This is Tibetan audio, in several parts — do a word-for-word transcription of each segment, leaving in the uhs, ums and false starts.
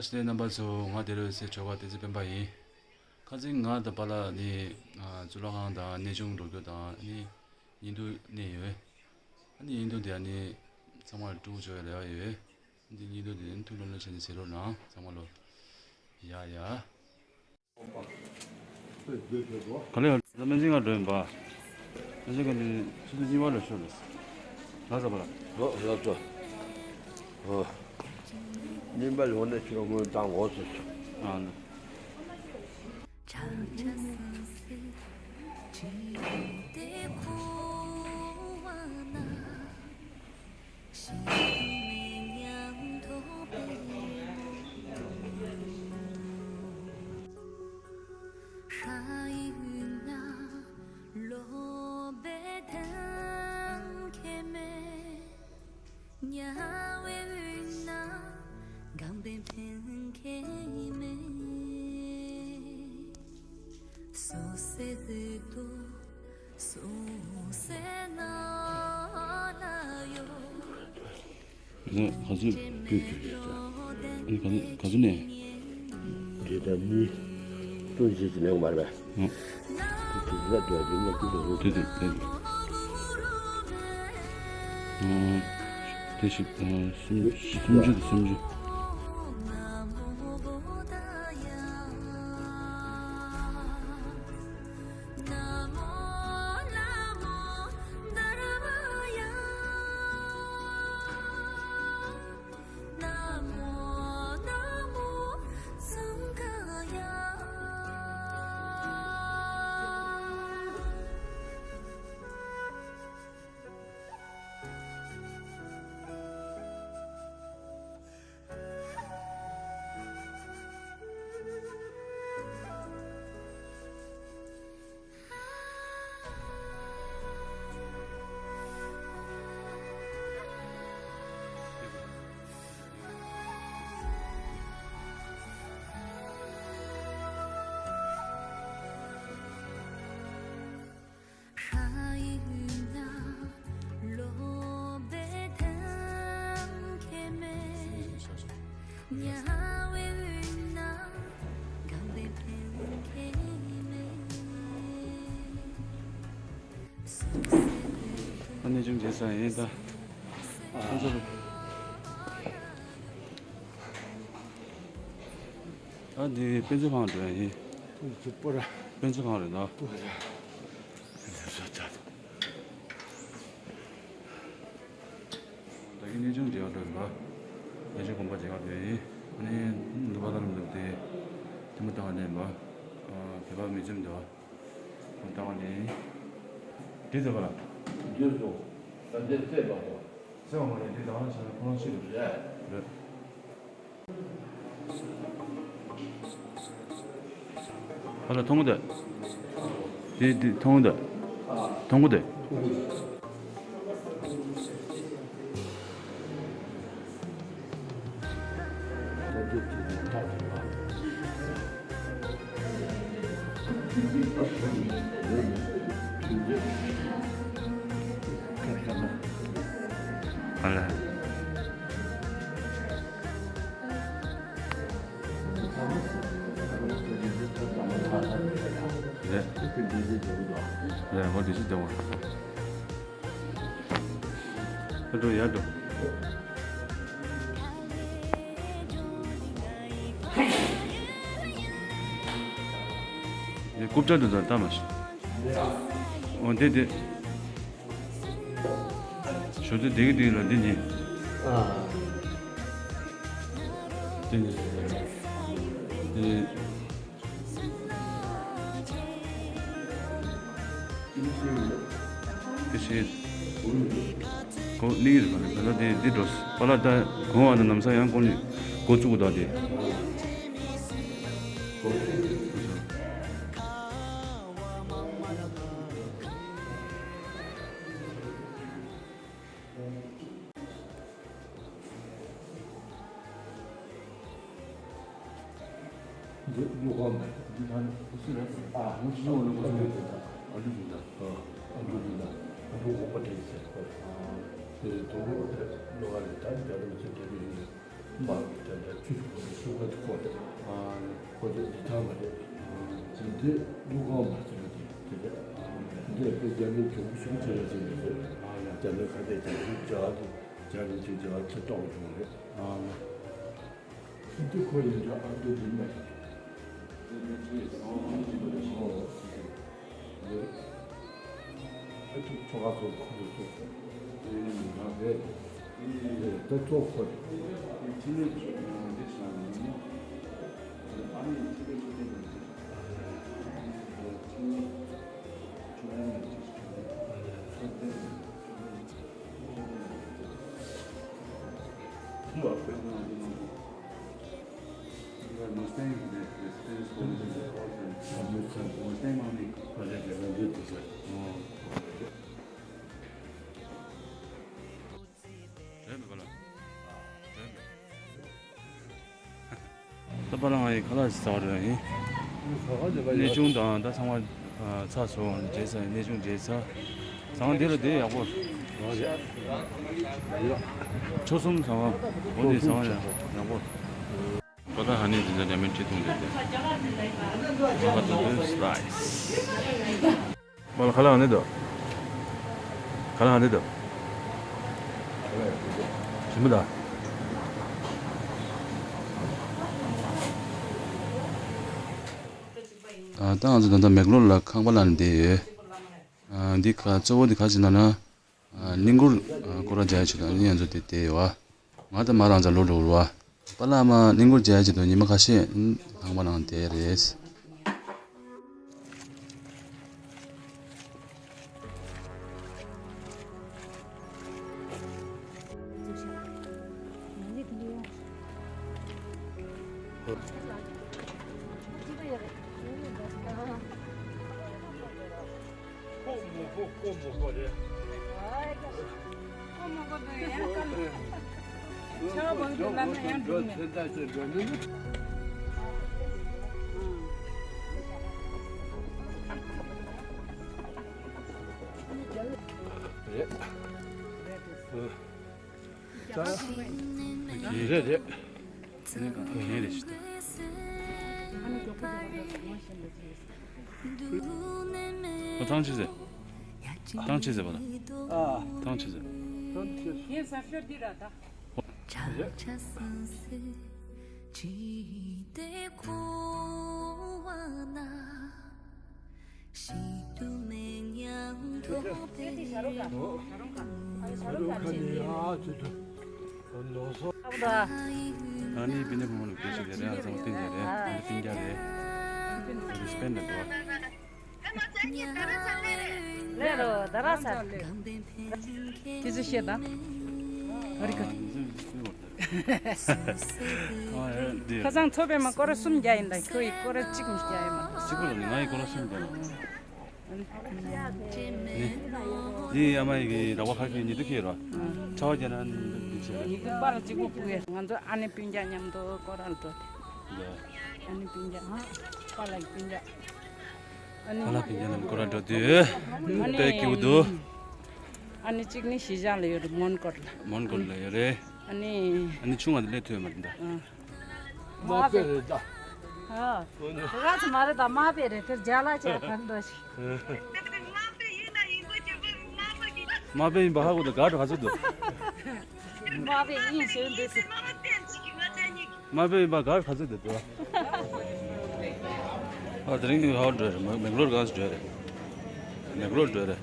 བཀྲ་ཤིས་བདེ་ལེགས་རྣམ་པ་ཚོ། ང་དེ་རུ་སེ་ཇོ་ཁ་བསྟན་འཛིན་སྤེན་པ་ཡིན། ཁ་སང་ང་དང་པཱ་ལགས་ནི་ཨ་གཙུག་ལག་ཁང་དང་གནས་ཆུང་འགྲོ་རྒྱུ་དང་ནི་ཡིན་དུ་གནས་ཡོད། ཨ་ནི་ཡིན་དུ་དེ་ནི་ཚང་མ་ལ་ཀྲུང་བྱོས་ལ་ཡོད། འདི་ཡིན་དུ་དེ་ནི་ཐུགས་ལོ་ལོ་བྱས་ནས་ཟེར་རོགས་གནང་ཚང་མ་ལོ། ཡ་ཡ། ག་ལེ་ཡང་སྨན་རྩིས་ཁང་འགྲོ་ཡིན་པ། སྨན་རྩིས་ཁང་འདི་ཆུ་ཚོད་གཉིས་པ་ལ་ཤོར་ལ། ལགས་སོ་པཱ་ལགས། ཨོ་ལགས་སོ། ཨོ། གཉིས་པ་ལ་འོང་ནས་ཁྱོད་སྔོན་བཏང་འོང་ཟེར་སོང་། ཨ་ལ། ག་ཚོད། ཨ་ནི་ག་ཚོད་ག་ཚོད་ནས། དེ་ལྟར་མི་སྟོང་བཞི་ཙམ་ཡོང་བ་རེད་པས། ཨང་། དེ་དེ་ལ་འགྲོ་རྒྱུ་ང་ཀུན་ཏུ་རེད། དེ་དེ་དེ། ཨང་། དེ་ཞིག་ཨང་། སུམ་སུམ་ཅུ་དང་སུམ་ཅུ། ཨ་ནི་ཅུང་བྱས་ས་ཡིན་ད། ཁོང་ཚོ་ལ། ཨ་འདི་དཔེ་མཛོད་ཁང་འགྲོ་ཡ་ཡིན། དཔེ་མཛོད་ཁང་རེད་ད། ད་གིན་གནས་ཆུང་མཇལ་བར་འགྲོ་ཡིན་པ། གནས་ཆུང་དགོན་པ་མཇལ་བར་འགྲོ་ཡིན། ཨ་ནི་འདི་པ་ལ་འདུག་སྟེ། ཐལ་མོ་བཏང་བ་ནས་པ། བོད་པ་མི་འཛོམས་འདུག་པ། ཐལ་མོ་བཏང་བ་ནས། འདི་ཚོ་ག་ལ། འདི་ཚོ། ད་འདི་རྩེད་པ་པོ། རྩེད་པ་མ་རེད། འདི་དང་ཆ་ཁོ་རང་ཤི་རེད། རེད། ཧ་ལ་མཐོང་གི་འདུག་དེ་དེ་མཐོང་གི་འདུག་མཐོང་གི་འདུག་ཧ་ལ། རེད། རེད། འོ་དེ་ཚོ་བདེ་བ། ཨ་འགྲོ་ཡར་འགྲོ། རེད། རྐུབ་བཀྱག་འདི་ཚོ་ལྟ་མ་ཤེས། འོ་དེ་དེ། ཞོ་དེ་དེ་གི་དེ་ལ་འདི་ནི། ཨ། འདི་ནི། འདི། དེ་བྱས། གོ་གནས་ཡིར་ག་ནས་ད་ལྟ་དེ་འདི་འགྲོ་པ་ལ་ད་གོང་བ་ན་ནམ་ས་ཡང་གོ་ནས་འགོ་བཙུགས་ད་དེ། འདི་ཀླུ་ཁང་མེད། འདི་ད་ནི་ཀུ་སུ་རེད། ཨ། ང་ཚོ་ཡོང་ནས་ཀུ་སུ་རེད། ཨ་ལུ་ཡིན་ད། ཨ་ལུ་ཡིན་ད། ཨ་ལུ་འོག་པ་དེ་ཡིན་ཟེར་ཁོ། དེ་དུང་ལོ་དེ་ལོ་ག་རེད། ད་རྒྱ་རིགས་ཚོ་དེ་ལུ་ཡིན་ཟེར། མ་དེ་འདྲ་ཆུ་ཆུ་ཁོ་ཆུ་ཁོ་ཁོ་དེ་ཁོ་དེ་འདི་ཐང་མ་རེད། དེ་འདི་ཀླུ་ཁང་མ་ཟེར་བ་དེ་དེ་རེད། འདི་དཔེ་རྒྱ་མིའི་གྱོང་ཤུགས་ཆེ་རེད་ཟེར་ནས་རེད། རྒྱ་མི་ཁ་གཏད་རྒྱ་ཆུ་རྒྱ་གི་རྒྱ་རིན་ཆེན་རྒྱ་ཁྱེར་གཏོང་བྱུང་རེད། འདི་ཁོ་ཡིན་འདྲ་ཨ་འདི་འདི་མ་རེད། ད་པ་ལ་ང་ཡི་ཁ་ལག་ཟ་བར་ཡིན། གནས་ཆུང་དང་ད་ཚང་མ་ཚ་སོང་རྗེས་ས་གནས་ཆུང་རྗེས་ས། ཚང་མ་འདི་ལ་བསྡད་ཡག་པོ། ཆོ་གསུམ་ཚང་མ་འོ་འདི་ཚང་མ་ཡག་པོ། ཁོ་ད་ཧ་ནི་དེ་ཚོ་རྒྱ་མི་ཁྲི་ཐུང་དེ་དེ། ཁ་ཐུང་དེ་སི་ལའི་སི། མོ་ལ་ཁ་ལག་ཨ་ནི་དོ། ཁ་ལག་ཨ་ནི་དོ། ཞིམ་པོ་ད། ཨ་ད་ང་ཚོ་ད་ལྟ་མེག་ལོར་ལ་ཁང་པ་ལ་བསྡད་ཡོད། ཨ་འདི་ཁ་གཙོ་བོ་འདི་ག་ཅི་ན་ན། ཨ་གླིང་སྐོར་ཨ་སྐོར་ར་རྒྱག་ཆེད་དུ་ཨ་ནི་ང་ཚོ་དེ་བསྡད་ཡོད་ཨ། ང་དང་མ་རང་ཚ་ལོ་ལོ་རུ་བ། པ་ལགས་མ་གླིང་སྐོར་རྒྱག་ཆེད་དུ་ཉི་མ་ཁ་ཤས་ཁང་པ་ནང་བསྡད་རེད། རེད་རེད། ཁོ་ཐང་ཆེ་ཟེར། ཐང་ཆེ་ཟེར་བ་ལ། ཨ། ཐང་ཆེ་ཟེར། ཐང་ཆེ། ངས་ཟ་ཤོད་འདི་ར་ད། ཨ་ནི་པི་ནེ་ཕོ་མོ་ལ་སྐད་ཆ་རེད་རེད། ཨ་ཚང་སྟེང་རྒྱ་རེད། ཨ་ནི་སྟེང་རྒྱ་རེད། རེ་སྤེན་ནས་འགྲོ། ལེ་རོ་ད་ར་ས། ཁྱེད་ཚོ་ཤེས་དང་། ཨ་རི་ཁ། ཁ་སང་ཚོ་པའི་མ་སྐོར་ར་གསུམ་རྒྱག་ཡིན་ད་ཁྱོད་ཡི་སྐོར་ར་གཅིག་མི་རྒྱག་ཡིན་མ། གཅིག་པོ་ལ་ནི་ང་ཡི་སྐོར་ར་གསུམ་རྒྱག་ཡིན། འདི་ཡ་མ་ཡི་གི་ར་བ་ཁ་ཁྱེད་ཉི་དུ་ཁྱེད་ར། ཆ་བ་རྒྱ་ན་འདི་ཆེ་ར། ཉི་དུ་པ་ལ་གཅིག་པོ་ཕུག་ཡ། ང་ཚོ་ཨ་ནེ་སྤུན་ཀྱག་མཉམ་དུ་སྐོར་ར་འགྲོ་དེ། ཨ་ནེ་སྤུན་ཀྱག་པ་ལ་སྤུན་ཀྱག་ཨ་ནི། ཁ་ལག་པི་ཉ་ནམ་ཁོ་ར་འགྲོ་དུས། ཨ་ནི། དཔེ་སྐྱིད་པོ་འདུག་ཨ་ནི་གཅིག་ནི་གཞིས་ཆགས་ལ་ཡོད་རེད། མོན་གོར་ལ། མོན་གོར་ལ་ཡོད་རེད། ཨ་ནི། ཨ་ནི་ཆུང་བ་དེ་སླེབས་ཐུབ་མ་རེད་ད། ཨ། མ་དཔེ་རེད་ད། ཨ། དེ་ག་ཚོད་མ་རེད་ད། མ་དཔེ་རེད། དེར་རྒྱ་ལ་བྱས་གང་འདྲ་ཞིག་མ་དཔེ་ཡིན་པ་ཧ་གོ་ད་ག་འགྲོ་ག་ཚོད་འདུག་མ་དཔེ་ཡིན་ཞེས་འདུག་ཟེར། མ་དཔེ་ཡིན་པ་ག་ག་ཚོད་དེ་འདུག་ཨ་དེ་རིང་ག་པར་འགྲོ་རེད། མེག་ལོར་ག་ཚོད་འགྲོ་རེད། མེག་ལོར་འགྲོ་རེད།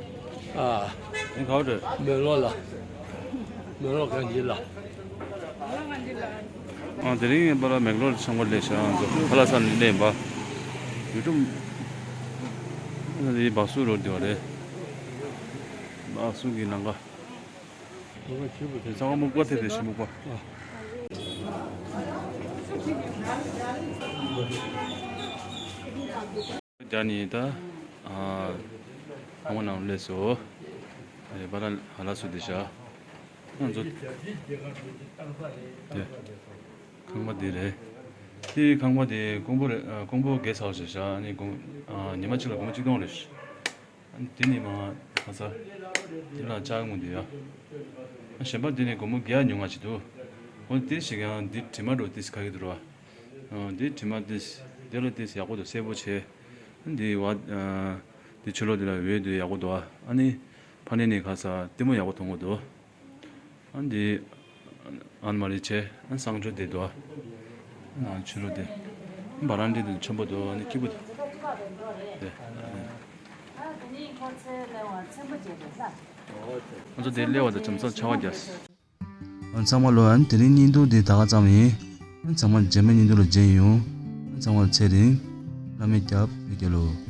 ཨ། དེ་རིང་ག་པར་འགྲོ་རེད། མེག་ལོར་ལ། མེག་ལོར་ག་འཇིག་ལ། ཨ་དེ་རིང་ཡིན་པ་ལ་མེག་ལོར་ཆང་པ་ལས་ཤག་ང་ཚོ་ཁ་ལག་ས་ནས་ལེན་པ། ཡུལ་གྲུ། ཨ་དེ་བག་སུ་རོ་འདི་བ་རེད། བག་སུ་གི་ནང་ག་དེ་ཚང་མ་སྨུག་པ་དེ་དེ་ཞིག་སྨུག་པ། རྒྱ་ནི་ད། ཨ། ཁང་པ་ནང་སླེབས་སོ། ཨེ་པ་ལ་ཧ་ལ་སུ་དེ་ཤ། ང་ཚོ། དེ། ཁང་པ་དེ་རེད། དེ་ཁང་པ་དེ་ཀོང་པོ་རེད། ཨ། ཀོང་པོ་གེ་སར་ཧའུ་སི་རེད་ཤག་ཨ་ནི་ཀོང་། ཨ། ཉི་མ་གཅིག་ལ་སྒོར་མོ་གཅིག་སྟོང་རེད། དེ་ནི་མ་ཁ་ས། དེ་ལ་ལྕགས་མོ་དེ་ཡ། གཞན་པ་དེ་ནི་སྒོར་མོ་བརྒྱ་ཉུང་ང་ཞིག་འདུག་འོ་དེ་ཞིག་ཡང་འདི་དྲི་མ་འགྲོ་དེ་ག་གི་འདུག་ར། འདི་དྲི་མ་དེ་དེ་ལ་དེ་ཡག་པོ་འདུག་སེར་པོ་བྱས། འདི་བ་འདི་ཕྱི་ལོགས་དེ་ལ་འོད་དེ་ཡག་པོ་འདུག་ཨ་ནི་ཕ་ནས་ནི་ག་ས་ལྟད་མོ་ཡག་པོ་མཐོང་གི་འདུག་ཨ་འདི་ཨན་མ་རི་བྱས་ཨ་གསང་སྤྱོད་དེ་འདུག་ཨ་ཕྱི་ལོགས་དེ་བ་རན་ཌི་དེ་ཆེན་པོ་འདུག་ཨ་ནི་སྐྱིད་པོ་འདུག་དེ་ང་ཚོ་དེ་སླེབས་པ་དང་ཇེམ་སོང་ཆར་པ་བརྒྱབ། ཚང་མ་ལོ་ཨན་དེ་རིང་བརྙན་ཐུང་འདི་ད་ག་ཙམ་ཡིན། ཨན་ཚང་མ་རྗེས་མའི་བརྙན་ཐུང་ལ་མཇལ་ཡོང་། ཨན་ཚང་མ་ཚེ་རིང་། བླ་མའི་སྐྱབས་བོད་རྒྱལ་ལོ།